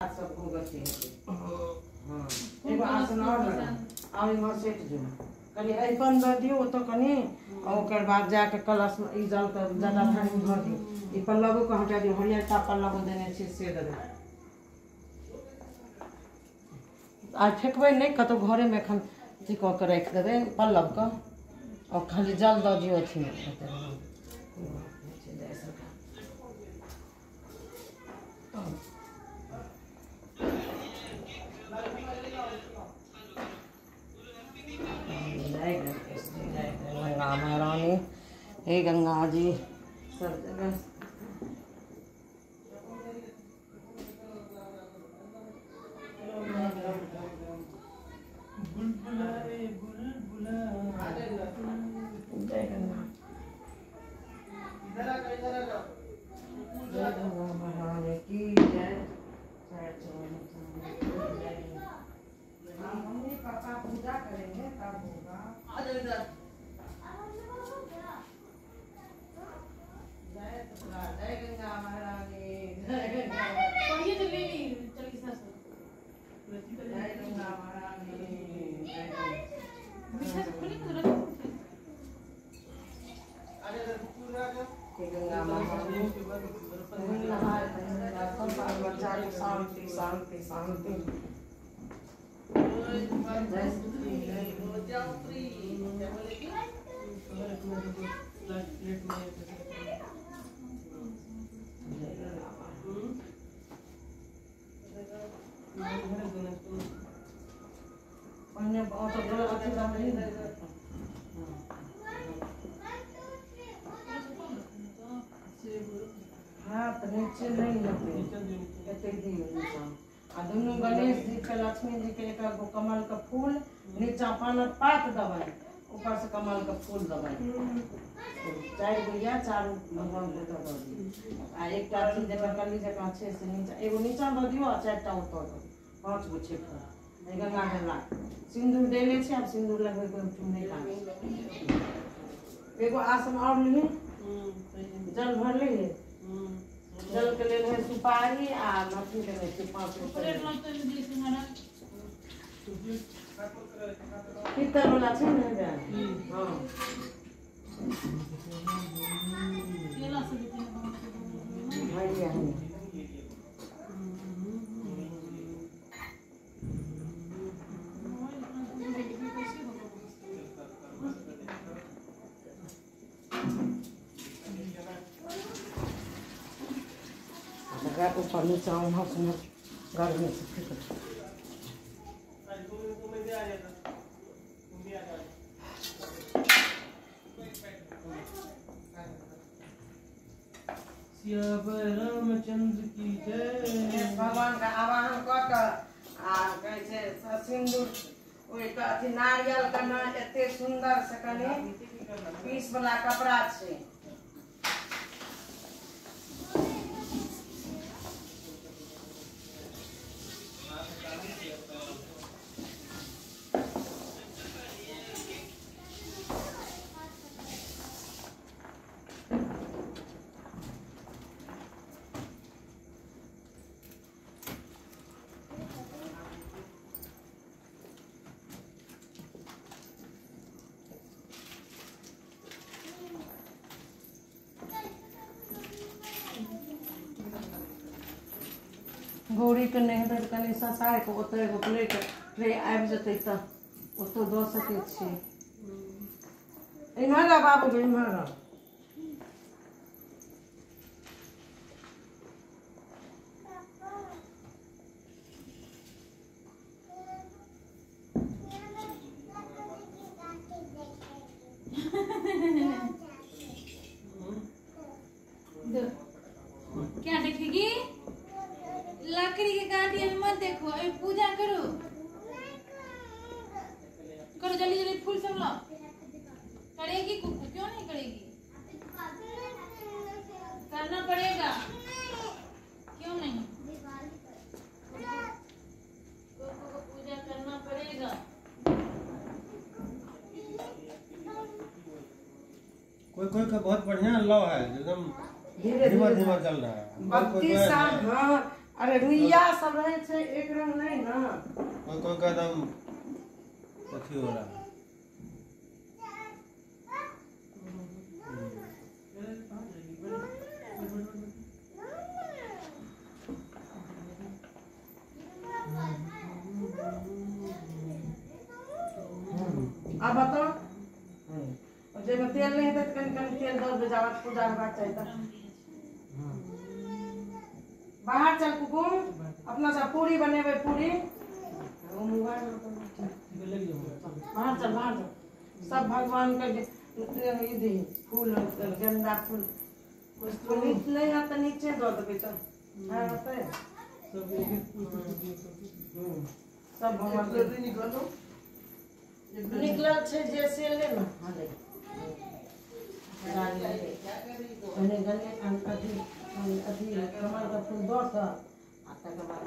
सब गति हेतै। हँ, एगो आसन आओर लगा, आब इम्हर सटि जो, कनि अरिपन दऽ दियौ ओतऽ कनि, आ ओकर बाद जाकऽ कलशमे ई जलके जटाधारी भऽ दियौ। ई पल्लवोके हटा दियौ, हरियरका पल्लव देने छियै से देबै। आइ फेकबै नहि कतहु, घरेमे एखन अथी कऽ के राखि देबै पल्लवके, आओर खाली जल दऽ दियौ अथीमे। जय गणेश जी, जय गंगा महारानी, हे गंगा जी, सब जगह। जय गंगा, जय गंगा महारानी की जय। मम्मी पापा पूजा करेंगे तब होगा। जय जय गंगा महारानी, जय गंगा, जय गंगा महारानी, जय। गंगा महारानी, सब बाल बच्चा के शांति शांति शांति। पहिने अथी। हाँ, तऽ नीचे नहि हेतै, एते दियौ नीचाँ। आ दुनू गणेश जी के, लक्ष्मी जी के एक गो कमल के फूल, नीचा पानक पात देबै, ऊपर से कमल के फूल देबै। चारि गो या चारू भगवान के दऽ दियौ। आ एकटा अथी जकर कली जकाँ छै से नीचा, एगो नीचा दऽ दियौ आ चारिटा ओतऽ दऽ दियौ। पाँच गो छै फूल। गंगा जल सिन्दूर देले छै, आब सिन्दूर लगबैके नहि काज। एगो आसन आओर लिही। जल भरले, जल के लेल है सुपारी आ अथी देने छै, 5 गो पीतल वाला छै ने। हँ, भरिया ऊपर नीचा उम्हर से उम्हर गर्मी से फेंक। रामचंद्र की जय। भगवान के आवाहन कऽ कऽ आ कहै छै सिन्दूर ओहि अथी नारियल के ने एते सुन्दर से कनि पीस वाला कपड़ा छै। गौरीके नहि हेतै तऽ कनि ससारि कऽ ओतऽ एगो प्लेट ट्रे आबि जेतै तऽ ओतऽ दऽ सकै छियै। इम्हर आ बाबू, इम्हर आ। क्या देखेगी? लकड़ी के काठी अभी मत देखो, अभी पूजा करो, करो जल्दी जल्दी, फूल सब लाओ। करेगी कुकू, क्यों नहीं करेगी? करना पड़ेगा, क्यों नहीं? कुकू को पूजा करना पड़ेगा। कोई कोई का बहुत बढ़िया लॉ है, एकदम धीरे धीरे चल रहा है। 32 साल। हाँ, अरे रुइया सब रहे छै एक रंग नहीं ना। कोई कोई का एकदम अथी हो रहा है। अब बताओ जब तेल नहीं है तो कनी कनी तेल दऽ देबै, जाबत पूजा हेबाक चाही तऽ। बाहर चल कुकुम, अपना सब पूरी बनेबै पूरी। बाहर चल बाहर चल, सब भगवान के ई फूल गेंदा फूल नहीं है तो नीचे दऽ देबै तऽ सब भगवान निकलल छै जे से ले ना। हाँ ले अथी कमल का फूल दऽ कऽ आ तकर बाद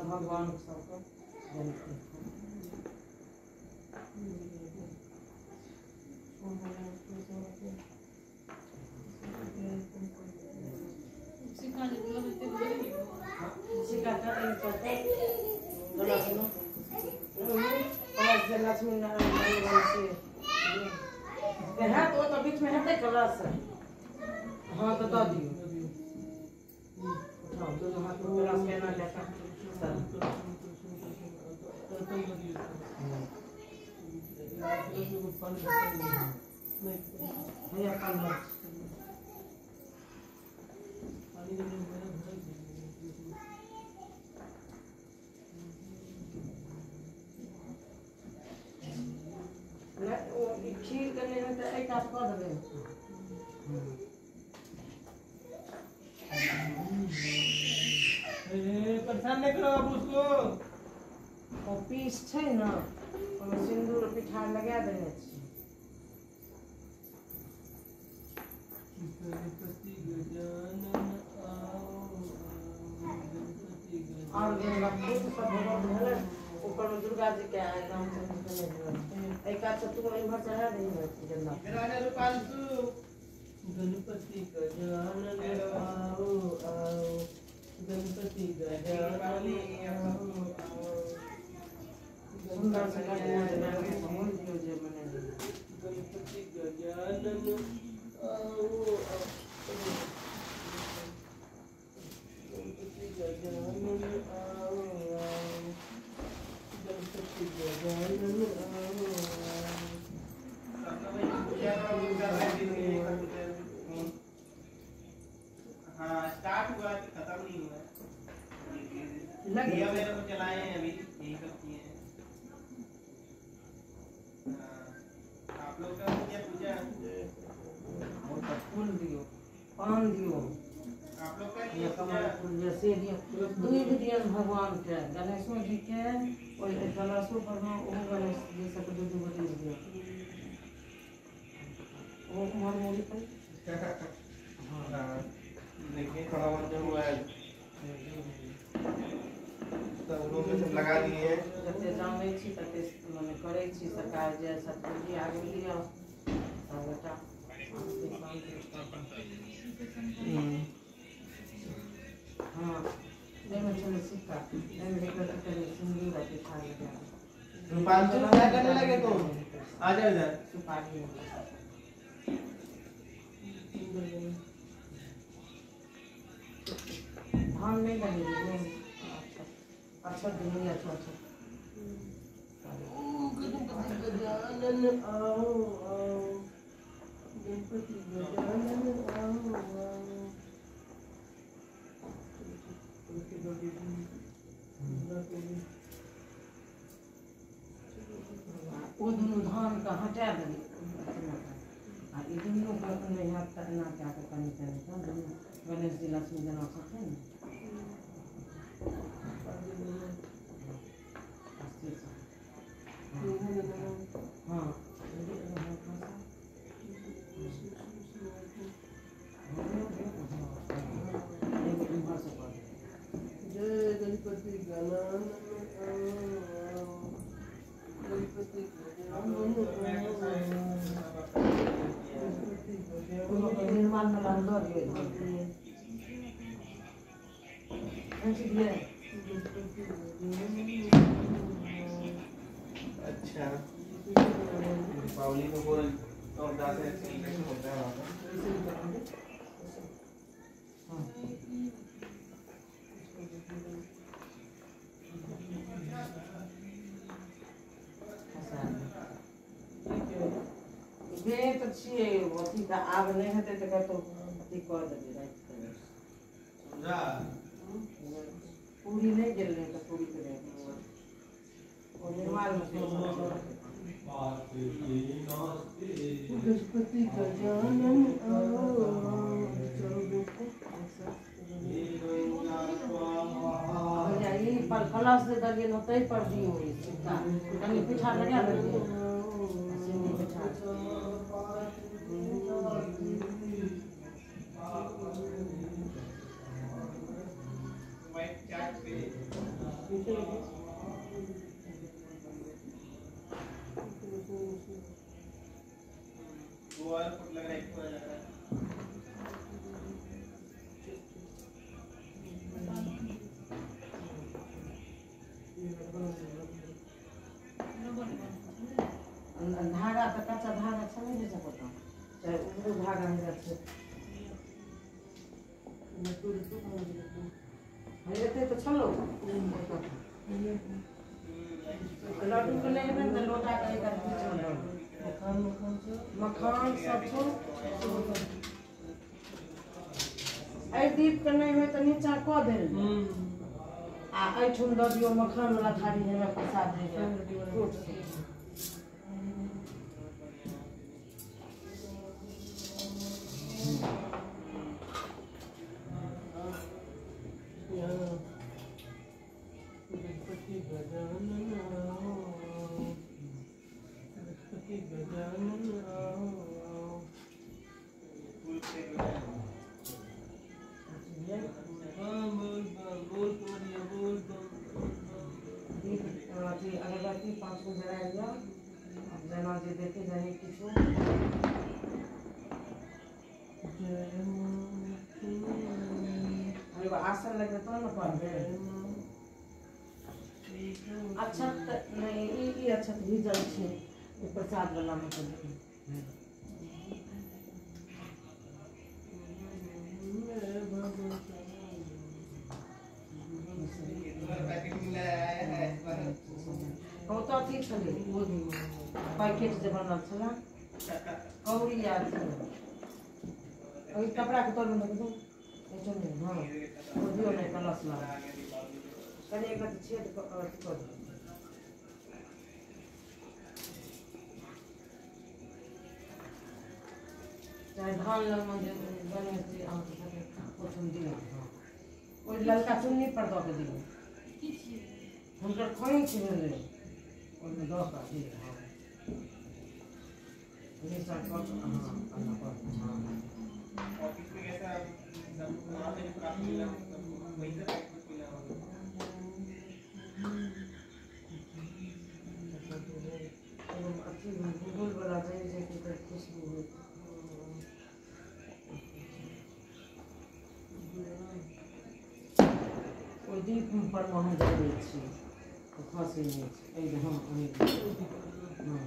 भगवान सबके लक्ष्मी नारायण से है तो बीच में हेतै कलश। हाँ तो दऽ दियौ, दोनों हाथ में कलश केना लेकर खीर के नहीं है तो एक कात कऽ देबै। परेशान नहीं करो अब उसको। ओ पीस छै ना, ओहिमे सिन्दूर पिठार लगा देने छी। और गेंदा फूल सब भगवान भेलै, ऊपर में दुर्गा जी के रामचंद्र के नहि भेलै। एहि कात से तू इम्हर चढ़ा दही गेंदा। गणपति गजानन आओ आओ, गणपति गजानन आओ आओ। सुंदर से दियौ जे मने गणपति गजानन आओ आओ, गणपति गजानन आओ आओ, गणपति गजानन आओ आओ। हाँ स्टार्ट हुआ है, खत्म नहीं हुआ है। दिया मेरे को चलाए हैं अभी, यही सब किए हैं। आप लोग का हो गया पूजा? फूल दियो, पान दियो, आप लोग का ये कमल फूल जैसे दियो, दूध दियन भगवान के, गणेशो जी के ओहि कलशो पर में ओहो गणेश जी सबके दू दू गो दूध दियो। ओ उम्हर मुड़ी पर। हाँ देखिए थोड़ा बहुत जो हुआ है सब लोग सब लगा दिए हैं। जते जानै छी तते मने करै छी सरकार जे सतबुद्धि आगू लिअ सब गोटा। हाँ एहिमे छलै सिक्का, एहिमे सिन्दूर आ पिठार लगा। रूपांशु क्या करने लगे तुम? आ जाओ इधर। सुपारी धान नहीं लगेगी। अच्छा दुनिया अच्छा अच्छा ओ गणपति गजानन आओ आओ, गणपति गजानन आओ आओ। ओ दुनू धान के हटा देली आ ई दुनू के नहि हैत तऽ एना कए कऽ कनि कनि कऽ दुनू गणेश जी लक्ष्मी जेना छथिन ने। हाँ जय गणपति गजानन आओ, गणपति गजानन आओ। निर्माण में लग दऽ दियौ। अच्छा दीपावली को पूरा और ज्यादा सेलिब्रेशन होता है वहाँ पर। जे तऽ छियै अथी तऽ आब नहि हेतै तऽ कतहु अथी कऽ देबै राखि देबै। समझा पूरी नहि गेल रहै तऽ पूरी के रहै ओ निर्माण में। गणपति गजानन आओ। भैया ई पर कलश जे देलियै ने ताहि पर दियौ ई सिक्का, कनि पीठा लगा देलियै सिन्नी पीठा। व्हाइट चार्ट पे दो और फुट लग रहा है, एक और लग रहा है। धागा तऽ कच्चा धागा छलै ने सपोटा, चाहे ओकरो धागा होइ जाइ छै। एते तऽ छलो लड्डूके नहि हेतै ने तऽ लोटाके एक बीचमे दऽ मखान सब छौ। एहि दीपके नहि होइ तऽ नीचाँ कऽ देल आ एहिठाम दऽ दियौ मखान वाला थारी जाहिमे प्रसाद होइए फ्रूट। गणपति गजानन आओ, गणपति गजानन आओ आओ। बम बोल बम बोल कमरिया बोल बम बोल बम। दीप अथी अगरबत्ती 5 गो जरा लिअ, आब जेना जे देखे जाही किछु। जय माँ, एगो आसन लगतै तहन ने पढ़बै। जय माँ। अक्षत नहि, ई अक्षत भीजल छै ई प्रसाद वाला मे तऽ दियौ। पैकेट मिला आया है इस बार। ओ तऽ अथी छलै ओ पैकेट जे बनल छलै कौड़ी आ अथी ओहि कपड़ाके तरमे दऽ दियौ एहिठाम। हँ ओ दियौ ने कलश लग कनि एक रत्ती छेद कऽ अथी कऽ दियौ। चाहे धान लगमे जे गणेश जी अहाँके छथिन ओहिठाम दियौ। हँ ओहि ललका चुन्नी पर दऽ कऽ दियौ। की छियै? हुनकर खोइछ भेलै ओहिमे दऽ कऽ दियौ। हँ नीचाँ कऽ कऽ हँ एना कऽ कऽ हँ। ऑफिस में कैसा सब वहाँ पे जो काफी मिला सब वही सब पैकेट मिला होगा। एगो अथी गुगुल वाला जरि जेतै तऽ खुशबू होइत। ओहि दीप पर मे हम जरबै छी तऽ खसै नहि छै एहि। हँ ओहि हँ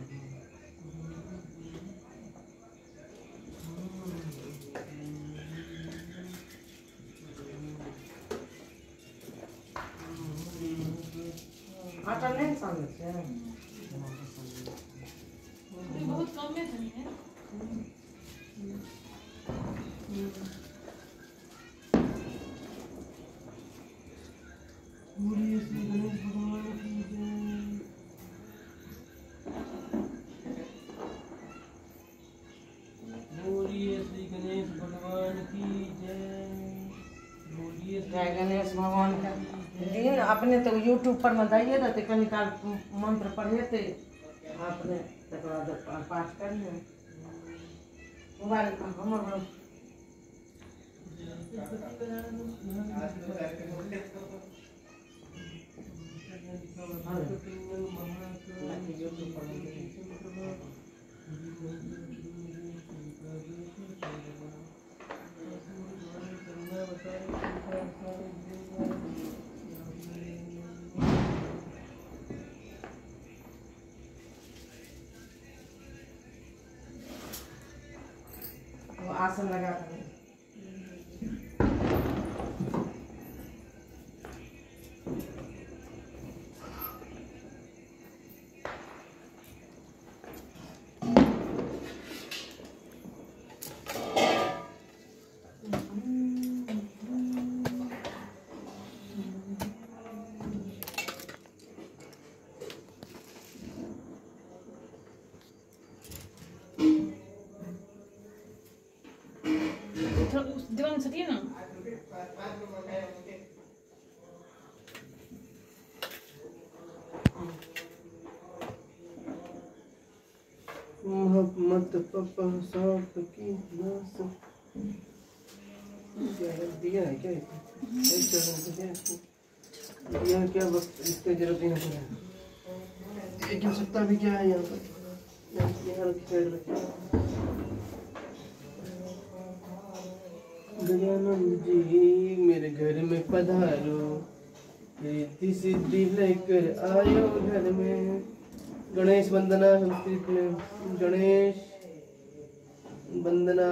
हँ आटा नहीं साने छे बहुत कम में थनी है। बोलिए श्री गणेश भगवान की जय। बोलिए श्री गणेश भगवान की जय। बोलिए जय गणेश भगवान का दिन। अपने तो यूट्यूब पर में दैये देते कनी काल मंत्र पढ़ेते अपने तकर बाद पाठ करिए। मोबाइल हमर आसन लगा कर दीवान सटिए ना। मोहम्मद पापा साहब की नास क्या है दिया है क्या इसको दिया क्या वक्त इसका जरूरत नहीं है। एक सकता भी क्या है यहाँ पर यहाँ साइड रखिए। गजानंद जी मेरे घर में पधारो, रिद्धि सिद्धि लेकर आयो घर में। गणेश वंदना संस्कृत में गणेश वंदना।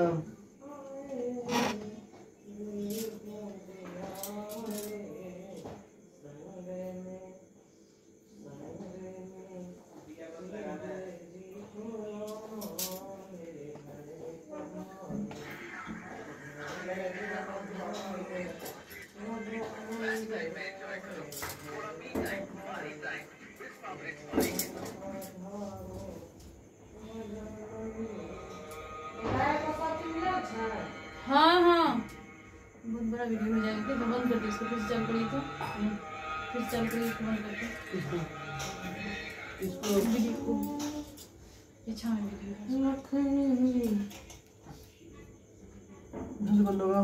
हाँ हाँ बहुत बड़ा वीडियो हो जाएगा तो बंद कर दो इसको, फिर चालू करिए तो फिर चालू करिए इसको बंद कर दो इसको वीडियो को पीछा में वीडियो बंद होगा।